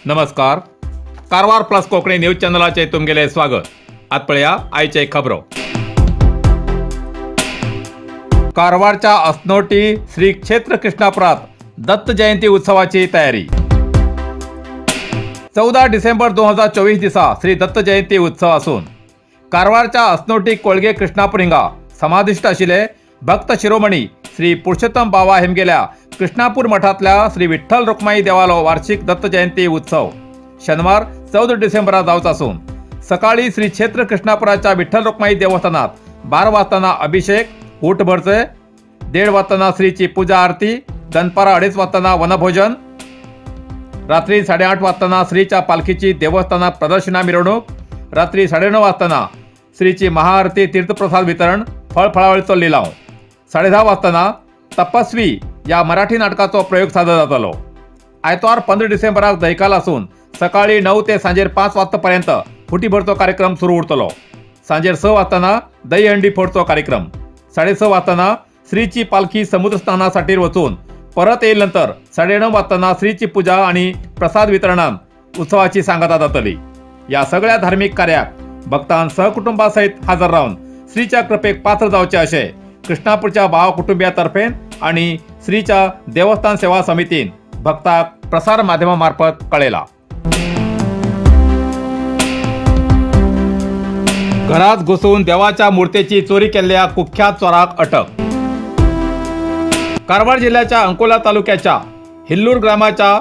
नमस्कार, Karwar plus Konkani news चॅनलाचे तुमगेले स्वागत। आज पळया आयचे खबरो। कारवारच्या असनोटी श्री क्षेत्र कृष्णापुरात दत्त जयंती उत्सवाची तयारी। 14 डिसेंबर 2024 दिसा श्री दत्त जयंती उत्सव असून कारवारच्या असनोटी कोळगे कृष्णापूर हिंगा समाधिष्ट आशिल्ले भक्त शिरोमणी श्री पुरुषोत्तम बाबा हेमगेल्या कृष्णापूर मठातल्या श्री विठ्ठल रुक्माई देवालो वार्षिक दत्त जयंती उत्सव शनिवार 14 डिसेंबरा जावचो आसून सकाळी श्री क्षेत्र कृष्णापुराच्या विठ्ठल रुक्माई देवस्थानात 12 वाजताना अभिषेक, ऊट भरचे, 1:30 वाजताना श्रीची पूजा आरती, दनपारा 2:30 वाजताना वनभोजन, रात्री 8:30 वाजताना श्रीच्या पालखीची देवस्थानात प्रदर्शना मिरवणूक, रात्री 9:30 वाजताना श्रीची महाआरती, तीर्थप्रसाद वितरण, फळफळावळीचो लिलाव, 10:30 वाजताना तपस्वी या मराठी नाटकाचो प्रयोग सादर जातलो। आयतवार 15 डिसेंबराक दहीकाल आसून सकाळी 9 ते सांजेर 5 वाजतापर्यंत फुटीभरचो कार्यक्रम सुरू उरतलो। सांजेर 6 वाजताना दहीहंडी फोडचो कार्यक्रम, 6:30 वाजताना श्रीची पालखी समुद्रस्नानासाठी वचून परत येईल नंतर 9:30 वाजताना श्रीची पूजा आणि प्रसाद वितरणान उत्सवाची सांगता जातली। या सगळ्या धार्मिक कार्याक भक्तां सहकुटुंबासहित हजर रावन श्रीच्या कृपेक पात्र जावचे अशे कृष्णापूरच्या भाव कुटुंबियातर्फे आणि श्रीच्या देवस्थान सेवा समितीन भक्ताक प्रसार माध्यमामार्फत कळेला। घरात घुसून देवाच्या मूर्तीची चोरी केल्ल्या कुख्यात चोराक अटक। कारवार जिल्ह्याच्या अंकोला तालुक्याच्या हिल्लूर ग्रामाच्या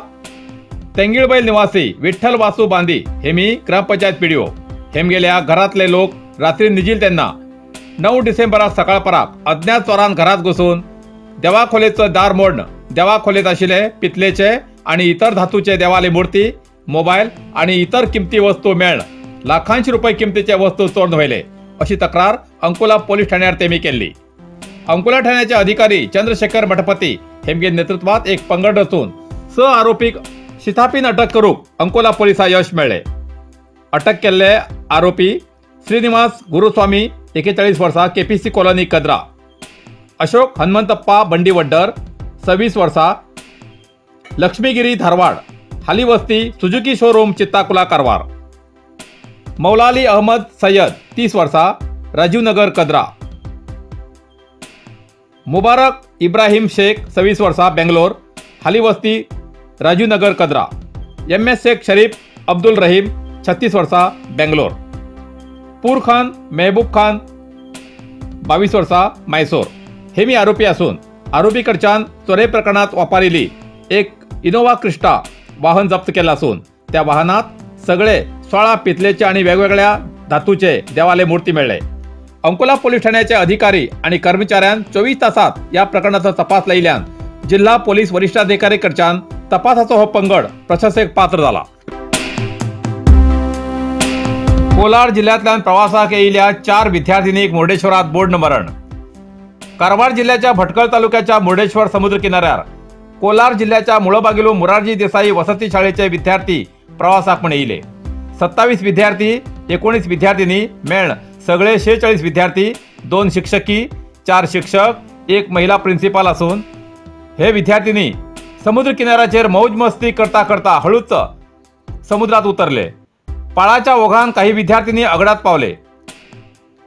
तेंगिळबैल निवासी विठ्ठल वासू बांदी हेमी ग्रामपंचायत पीडीओ हेमगेल्या घरातले लोक रात्री निजील त्यांना 9 डिसेंबराक सकाळपराक अज्ञात चोरान घरात घुसून देवाखोलेचं दार मोडणं देवाखोलेत आशिल्ले पितलेचे आणि इतर धातूचे देवाले मूर्ती, मोबाईल आणि इतर किमती वस्तू मेळण लाखांशी रुपये किमतीचे वस्तू चोरून व्हेले अशी तक्रार अंकोला पोलीस ठाण्यार तेमी केली। अंकोला ठाण्याचे अधिकारी चंद्रशेखर मठपती हेमगे नेतृत्वात एक पंगड रचून 6 आरोपीक शिथापीन अटक करूक अंकोला पोलिसा यश मेळ्ळे। अटक केल्ले आरोपी श्रीनिवास गुरुस्वामी 41 वर्षा, केपीसी कॉलनी कद्रा, अशोक हनुमंतप्पा बंडीवड्डर 26 वर्षा, लक्ष्मीगिरी धारवाड, हाली वस्ती सुजुकी शोरूम चित्ताकुला कारवार, मौलाली अहमद सय्यद 30 वर्षा, राजीवनगर कद्रा, मुबारक इब्राहिम शेख 26 वर्षा, बेंगलोर, हाली वस्ती राजीवनगर कद्रा, एम एस शेख शरीफ अब्दुल रहीम 36 वर्षा, बेंगलोर, पूर खान मेहबूब खान 22 वर्षा, मैसूर हे मी आरोपी असून आरोपीकडच्यान चोरी प्रकरणात वापरिली एक इनोवा क्रिस्टा वाहन जप्त केलं असून त्या वाहनात सगळे 16 पितलेचे आणि वेगवेगळ्या धातूचे देवाले मूर्ती मिळले। अंकोला पोलीस ठाण्याचे अधिकारी आणि कर्मचाऱ्यां 24 तासात या प्रकरणाचा तपास लायिल्ल्यान जिल्हा पोलीस वरिष्ठाधिकारी कडच्यान तपासाचो हो पंगड प्रशासक पात्र झाला। कोलार जिल्ह्यातल्यान प्रवासाक येयिल्ल्या 4 विद्यार्थिनीक मुर्डेश्वरात बोड्न मरण। कारवार जिल्ह्याच्या भटकळ तालुक्याच्या मुर्डेश्वर समुद्र किनाऱ्यार कोलार जिल्ह्याच्या मुळबागिलू मुरारजी देसाई वसती शाळेचे विद्यार्थी प्रवासाक म्हण येयले। 27 विद्यार्थी, 19 विद्यार्थिनी मेळण सगळे 46 विद्यार्थी, 2 शिक्षकी, 4 शिक्षक, 1 महिला प्रिन्सिपाल असून हे विद्यार्थिनी समुद्र किनाऱ्याचेर मौज मस्ती करता करता हळूच समुद्रात उतरले। पाळाच्या ओघान काही विद्यार्थिनी अगडात पावले।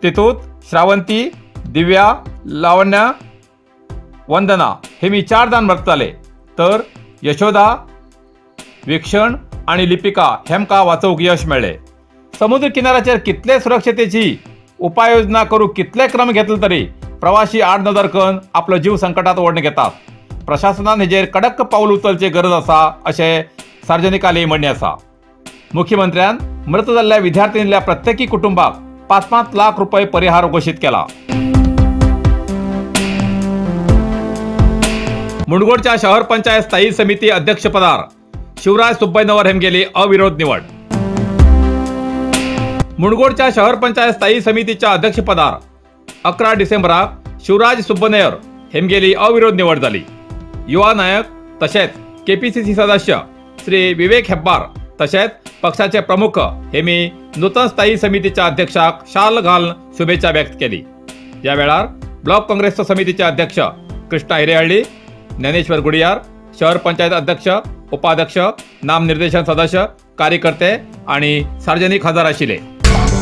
तेतूत श्रावंती, दिव्या, लावण्या, वंदना हे मी 4 जाण मृत जाले तर यशोदा, वीक्षण आणि लिपिका हेमका वाचोवंक यश मेळ्ळे। समुद्र किनाऱ्याचेर कितले सुरक्षतेची उपाययोजना करू कितले क्रम घेतले तरी प्रवासी आडनदर करून आपलो जीव संकटात ओडून घेतात। प्रशासनान हेजेर कडक पावल उचलचे गरज आसा अशें सार्वजनिकांनी म्हणणें आसा। मुख्यमंत्र्यान मृत जाल्ल्या विद्यार्थिनील्या प्रत्येकी कुटुंबाक 5-5 लाख रुपये परिहार घोशीत केला। मुंडगोडच्या शहर पंचायत स्थायी समिती अध्यक्षपदार शिवराज सुब्बैनवर हेमगेली अविरोध निवड। मुंडगोडच्या शहर पंचायत स्थायी समितीच्या अध्यक्षपदार 11 डिसेंबराक शिवराज सुब्बनयर हेमगेली अविरोध निवड जाली। युवा नायक तशेंच केपीसीसी सदस्य श्री विवेक हेब्बार तशेंच पक्षाचे प्रमुख हेमी नूतन स्थायी समितीच्या अध्यक्षाक शाल घालून शुभेच्छा व्यक्त केली. या वेळार ब्लॉक काँग्रेस समितीचे अध्यक्ष कृष्णा हिरेहळ्ळी, ज्ञानेश्वर गुडियार, शहर पंचायत अध्यक्ष, उपाध्यक्ष, नामनिर्देशन सदस्य, कार्यकर्ते आणि सार्वजनिक हजर आशिल्ले.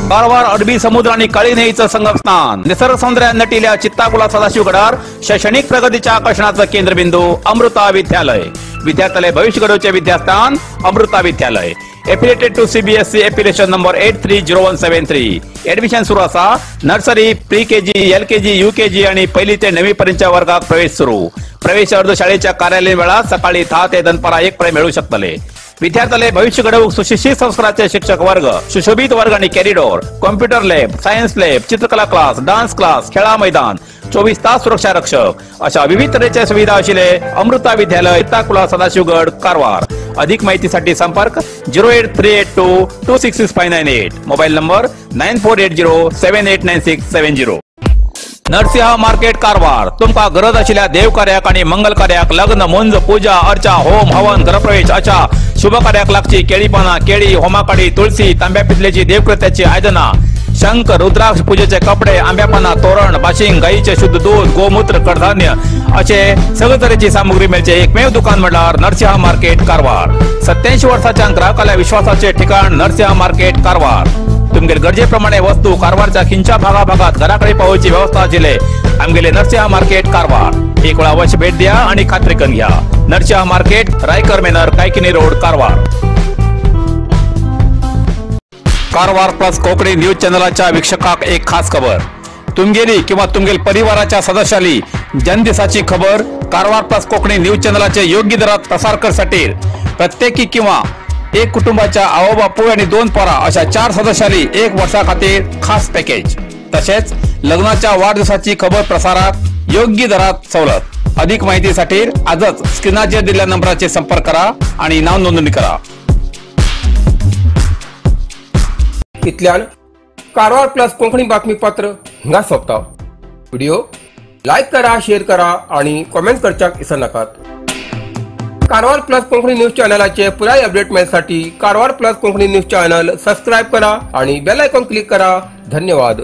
कारवार अरबी समुद्र आणि काळी न्हंयेचं संगमस्थान, निसर्ग सौंदर्यान नटिल्या चित्ताकुला सदाशिवगडार शैक्षणिक प्रगतीच्या आकर्षणाचं केंद्रबिंदू अमृता विद्यालय. विद्यार्थ्यालय भविष्य घडवचे विद्यास्थान Amrita Vidyalaya. Affiliated to CBSE affiliation number 830173. Admission सुरू आसा. Nursery, pre KG, L KG, U KG आणि पहिली ते 9वी पर्यंतच्या वर्गात प्रवेश सुरू. प्रवेश अर्ज शाळेच्या कार्यालयीन वेळात सकाळी 10 ते दनपारा 1 पर्यंत मिळू शकतले. विद्यार्थ्याले भविष्य घडवूक सुशिक्षित संस्काराचे शिक्षक वर्ग, सुशोभित वर्ग आणि corridor, computer lab, science lab, चित्रकला क्लास, डान्स क्लास, खेळा मैदान, 24 तास सुरक्षा रक्षक अशा विविध तऱ्हेच्या सुविधा आशिल्ले अमृता विद्यालय, चित्ताकुला, सदाशिवगड, कारवार. अधिक माहितीसाठी संपर्क 08382 266598, mobile number 9480789670. Narasimha market Karwar. तुमका गरज आशिल्ल्या देवकार्याक आणि मंगल कार्याक, लग्न, मुंज, पूजा अर्चा, होम हवन, गृहप्रवेश अशा शुभ कार्याक लागची केळी पाना, केळी, होमाकाडी, तुळसी, तांब्या पितलेची देवकृत्याची आयदना, शंख, रुद्राक्ष, पूजेचे कपडे, आंब्यापाना, तोरण, बाशिंग, गाईचे शुद्ध दूध, गोमूत्र, कडधान्य असे सगळे तरेची सामुग्री मेळचे एकमेव दुकान म्हळ्यार नरसिंह मार्केट कारवार. 87 वर्साच्या ग्राहकाला विश्वासाचे ठिकाण नरसिंह मार्केट कारवार. तुमगेल गरजेप्रमाणे वस्तू कारवारच्या खिंच्या भागाभागात घराकडे पावोवची व्यवस्था आशिल्ले आमगेले नरसिंह मार्केट कारवार. एक वेळा अवश्य भेट द्या आणि खात्री करून घ्या. Narasimha market, Raikar manor, Kaikini road, Karwar. Karwar plus Konkani news चॅनलाच्या वीक्षकाक एक खास खबर. तुमगेली किंवा तुमगेल परिवाराच्या सदस्याली जन्मदिसाची खबर कारवार प्लस कोकणी न्यूज चॅनलाचे योग्य दरात प्रसार करसाठी प्रत्येकी किंवा एक कुटुंबाच्या आवो बापूय आणि 2 पोरा अशा 4 सदस्याली 1 वर्षा खातीर खास पॅकेज. तसेच लग्नाच्या वाढदिवसाची खबर प्रसारात योग्य दरात सवलत. अधिक माहितीसाठी आजच स्क्रीनाचेर दिलेल्या नंबराचे संपर्क करा आणि नाव नोंदणी करा. इतल्यान कारवार प्लस कोंकणी बातमीपत्र हिंगा सोंपता. व्हिडिओ लायक करा, शेअर करा आणि कॉमेंट करच्याक विसरनाकात. कारवार प्लस कोंकणी न्यूज चॅनलाचे पुराय update मेळसाठी Karwar plus Konkani news channel subscribe करा आणि बेल आयकॉन क्लिक करा. धन्यवाद.